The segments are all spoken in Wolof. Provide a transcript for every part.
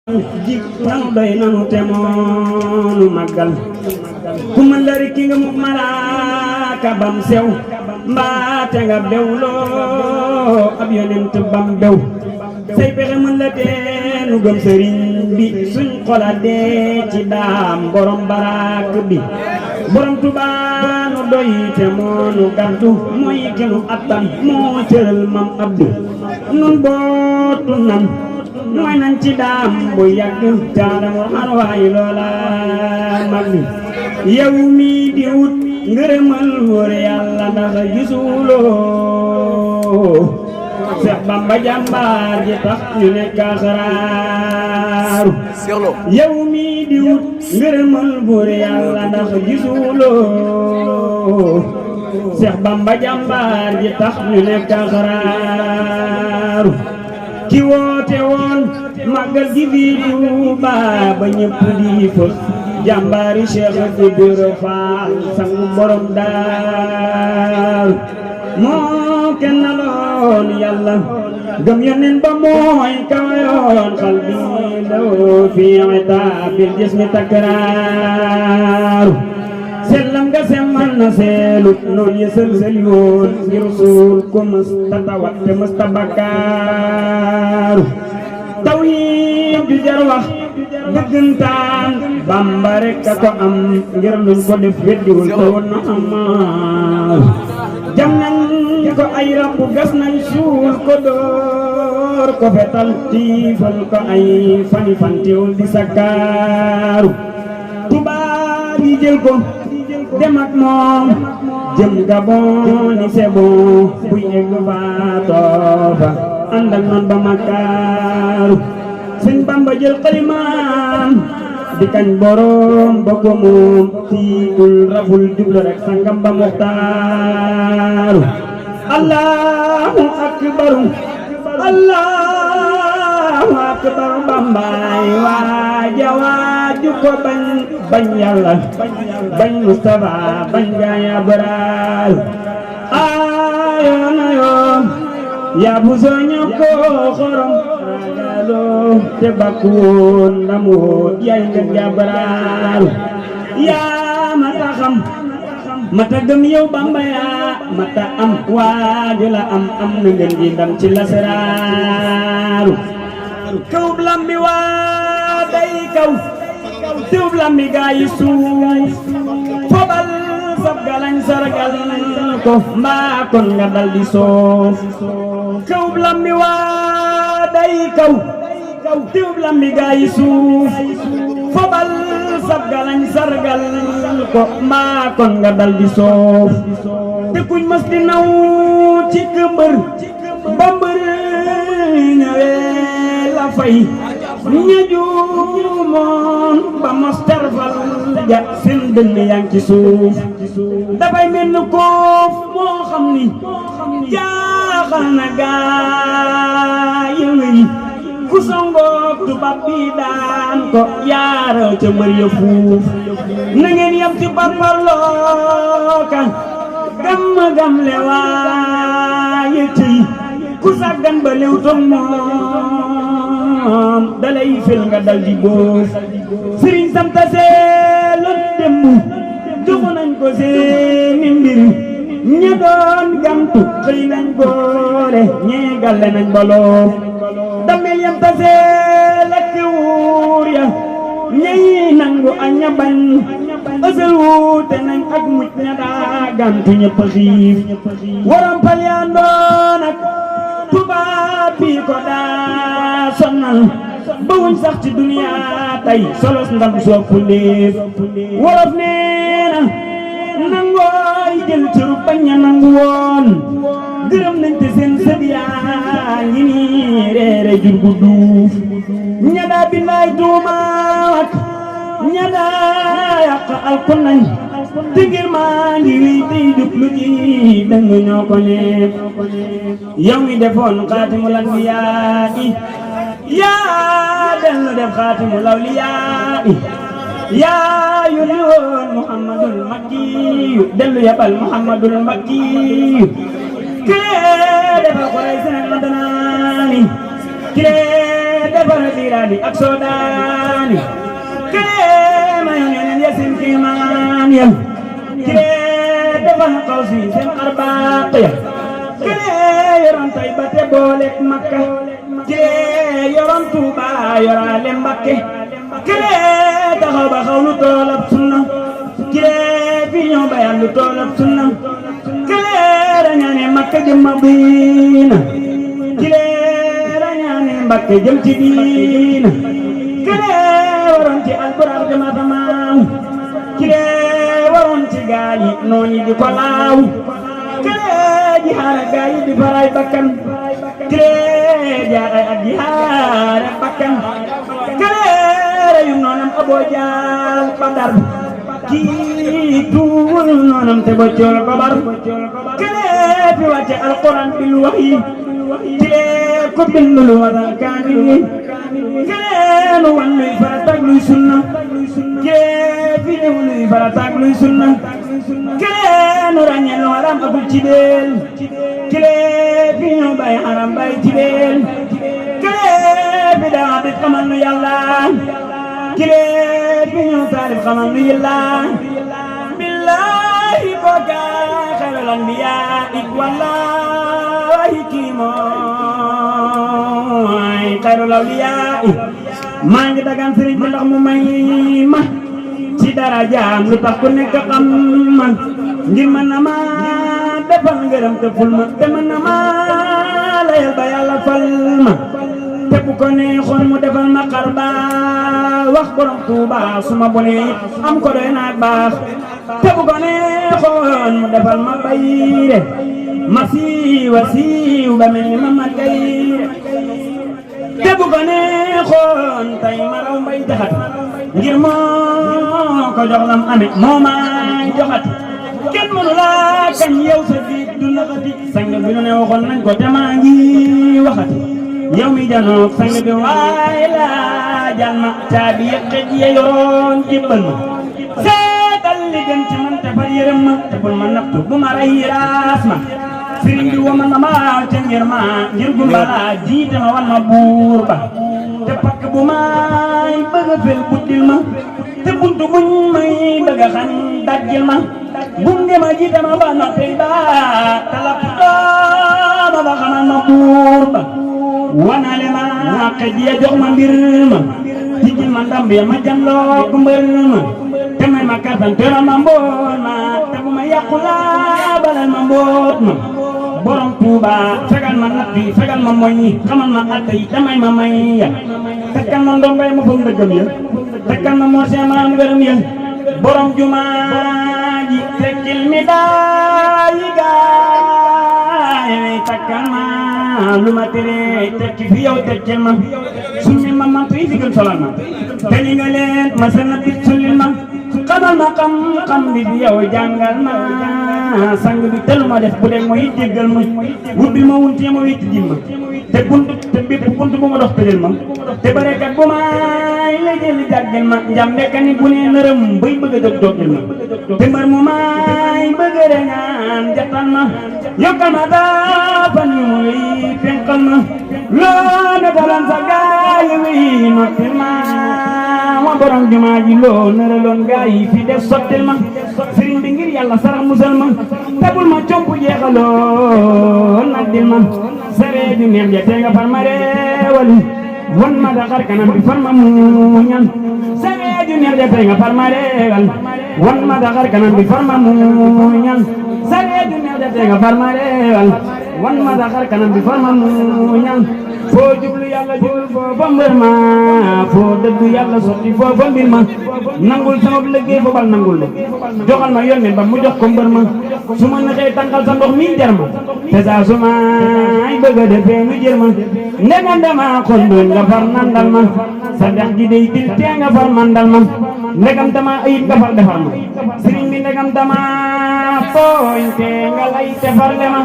jig nanu doy nanu te moonu màggal ku mën la rikki nga mu malaaka bam sew mbaate nga bewloo ab yonent bam bew say pexe mën la teenu gëm sëriñ bi suñ xola dee ci daam borom baraak bi borom Tuubaa nu doy te moonu gantu mooy kenu attan moo cëral mam abdu nun bootu nan mooy nañ ci daam bu yàgg taalamu xar waay loola mag yow mi di wut ngërëmal wóor yàlla ndax gisuloo Seex Bamba jàmbaar ji tax ñu nekk asraaru yow mi di wut ngërëmal wóor yàlla ndax gisuloo Seex Bamba jàmbaar ji tax ñu nekk asraaru ki woote woon màggal gi fii Tuuba ba ñëpp di fës jàmbaari Cheikh Ibra Faal sangu borom daal moo kenn loon yàlla gëm yoneen ba mooy kawayoon xal bi law fi itaabil jismi takraaru sellam nga semmal na seelut noon ye sël-sël yoon ngir suul ko mësta tawat te mësta bakkaaru tawhiid ju jar wax dëggantaan Bamba rekk a ko am ngir luñ ko def weddiwul te woon na amaal jam nañ ko ay rambu gas nañ suul ko door ko fetal tiifal ko ay fani fantiwul di sakkaaru tubaab yi jël ko dem ak moom jëm Gabon ni c'est bon buy egg faatoo fa ànd ak noon ba Makaaru Sëñ Bamba jël xalimaam di kañ borom ba ko moom tiitul raful jublu rek sangam ba Muxtaaru Allahu akbaru Allahu akbaru Bambaay waaja waaju ko bañ yàlla bañ Mustafa bañ gaaya baraal ayoona yoon yaa bu sooña ko xorom ragaloo te bakkuwoon ndamoo yaay ngeen yaa baraal yaa mata xam mata gëm yow Bamba yaa mata am waaju la am na ngeen di ndam ci lasaraaru kawub lambi waa day kaw tiwub lambi gaa yi suuf fobal sab galañ sargal ko mbaa kon nga dal di soof kawub lambi waa day kaw tiwub lambi gaa yi suuf fobal sab galañ sargal ko mbaa kon nga dal di soof te kuñ mas di naw ci këmbër ba mbër ñëwee la fay ña juumoon ba mos terfal ja seen dënn yaa ngi ci suuf dafay mel ni koof moo xam ni jaaxal na gaa yi wéy ku songoog tubaab bi daan ko yaara ca mbër ya fuuf na ngeen yam ci parparloo kan gam le waaye tey ku sàggan ba lew toog moom dalay fel nga dal di boof sëriñ samta seeloon démb joxu nañ ko seeni mbir ña doon gantu xëy nañ góore ñee galle nañ baloof damel yam ta seel ak wuur ya ñey nangu a ña bañ ësël wuute nañ ak mucc ña daa gantu ñëpp xiif waram pal yaa ndoon ak tubaab bi ko daa sonal ba wuñ sax ci duniya tey solos ndam soppu léef wolof nee na nangooy jël cëru bañ a nangu woon gërëm nañ te seen sët yaa ngi nii reere jur gu duuf ña daa bindaay tuumaat ña daa yàq alko nañ te ngir maa ngi wéy tey jublu ji dëng ñoo ko neef yow mi defoon xaatimul anbiyaa yaa dellu def xaatimul awliyaa yaa yónni woon Muhammadul Makkiyu dellu yabal Muhammadul Makkiyu kee defar ko rey seen adnaani kee defar di niiraani ak soodaani këlee may ñeneen ya seen kiimaan ya këlee defal xaw si seen xarbaax ya këlee yoroon tay ba te booleek Makka këlee yoroon Tuuba yoraale Mbakke këlee taxaw ba xaw lu toolab sunna këlee fi ñëw ba yàllu toolab sunna këlee rañaane Makka jëm Madina këlee rañaane Mbakke jëm ci diina këlee waroon ci alburaax jëm asamaaw këlee waroon ci gaal yi noon yi di ko laaw këlee jihaar ak gaal yi di faray bakkan këlee jaar ay ak jihaar ak bakkan këlee reyum noonam Aboo Jaal Badar kii tuul noonam te boccool ko bar këlee fi wàcce alquran bil wahyi këlee ko bindul wasal kaamil këlee nu wan luy farata ak luy sunna këlee fi ñëw luy farata ak luy sunna këlee nu ràññee lu haram akul ci deel këlee fi ñëw bay haram bay ci deel këlee fi daa bi xamal nu yàlla këlee fi ñëw taalif xamal nu yàlla billahi boka xayrul anbiyaa wallahi kii mooy xayrul awliyaa maa ngi dagaan sëriñ bi ndax mu may ma ci darajaam lu tax ku nekk xam ma ngir mën na ma defal ngërëm te ful ma te mën na ma layal ba yàlla fal ma te bu ko neexoon mu defal ma xar baax wax borom Tuuba suma bonee it am ko doy naag baax te bu ko neexoon mu defal ma bayre ma siiwa siiw ba mel ni ma Gayre te bu ko neexoon tay ma raw Mbay Jaxate ngir moo ko jox lam ame moo may joxati kenn mënu laa kañ yow sa biig du naxati sang bi nu ne waxoon nañ ko te maa ngi waxati yow mi janoog sang bi waay laa jal ma caabi yëqët ya yoroon jébbal ma seetal li gën ci man te far yërëm ma te bul ma nattu bu ma rey raas ma sëriñ bi woman ma maa ca ngir gumbala jiite ma wan ma buur ba te pakk bu may bëgg a fel buddil ma te buntu buñ may bëgg a xañ dajjil ma bunge ma jiite ma ba noppey ba talap dooma ba xamal ma buur ba wanale ma xëj ya jox ma mbir ma tijjil ma ndam bi ma janlook mbër ma te may ma kartan tera ma mbool ma te bu ma yàqu laa balal ma mboot ma borom Tuuba fegal ma natt yi fegal ma moñ yi xamal ma atta yi damay ma may ya tekkal ma ndombay ma fam dëggam ya tekkal ma morse ma am gërëm ya borom jumaa ji tekkil mi daayi gaay tekkal ma lu ma tere tekki fi yow tekkil ma summi ma mantu yi fi gën solal ma te li nga leen ma sana bit sullil ma xamal ma xam-xam bi fi yow jàngal ma sang bi telu ma def bu dee mooy jéggal ma wubbil ma wunti ma witti jim ma te bunt te bépp bunt bu ma dox tëjal ma te barekat bu may léegi jàggal ma njam nekkani bu ne nërëm bay bëgg a jóg jógil ma te mbar mu may bëgg a reñaan jattan ma yokkal ma daafan yu mu wéy fenkal ma loo ne dalan sa gaay wéy nottil ma ma borom jumaa ji loo nëraloon gaay yi fi def sottil ma sëriñ bi ngir yàlla sarax musal ma tabul ma comp jeexaloon naddil ma saree ju neex ja tee nga far ma reewali wan ma da xar kanam bi far ma muñal saree ju neex ja tee nga far ma reewal wan ma da xar kanam bi far ma muñal saree ju neex ja tee nga far ma reewal wan ma da xar kanam bi far ma muñal foo jublu yàlla jublu foofa mbër ma foo dëggu yàlla sotti foofa mbir ma nangul sama liggéey fa bal nangul la joxal ma yónneen ba mu jox ko mbër ma su ma naxee tànqal sa ndox mi jar ma te saa su may bëgg a defee nu jër ma ndegam dama xondoon nga far nandal ma sa dex gi day til tee nga far mandal ma ndegam dama ayib nga far defar ma sëriñ bi ndegam dama tooñ tee nga lay defar le ma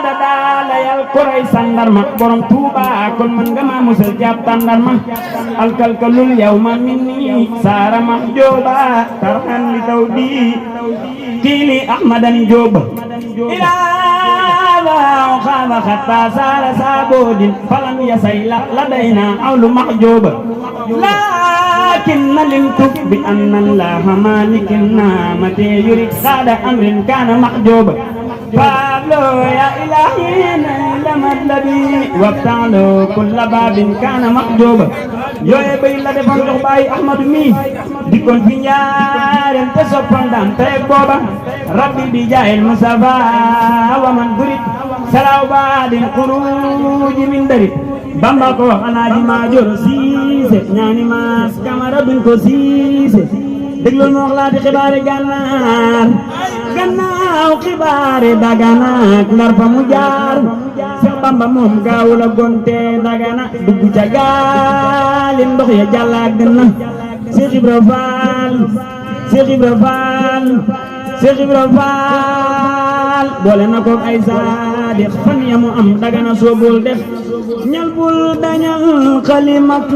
dada layal koray sandarma borom Tuuba kon man nga ma musal jàpp tàndarma alkalkalul yawma minni saara ma jooba tarhan li taw di kiili ahmadan jooba ilaa خاب حتى صار سابود فلم يسيل لدينا عول محجوب لكن علمت بأن الله مالك النعمة يريد خاد أمر كان محجوب فابلو يا إلهي نيل مطلبي وافتح له كل باب كان محجوب yooye bay la defal jox baay Ahmadu mi dikkoon fi ñaareel te soppandam te booba rabbi bi jaayil Mustafa wa man durit salaw baadil xuruji min darit Bamba ko wax Alaaji Maajoor Siise ñaani maas Kamara duñ ko siise déglul ma wax laati xibaari gànnaar gannaaw xibaari Dagana ak Ndar fa mu jaar Seex Bamba moom gaaw la gonte Dagana dugg ca gaali ndox ya jàllaat na Seex Ibra Faal Seex Ibra Faal Seex Ibra Faal boole na ko ay saadix fan ya mu am Dagana soobul def ñal bul dañal xalimak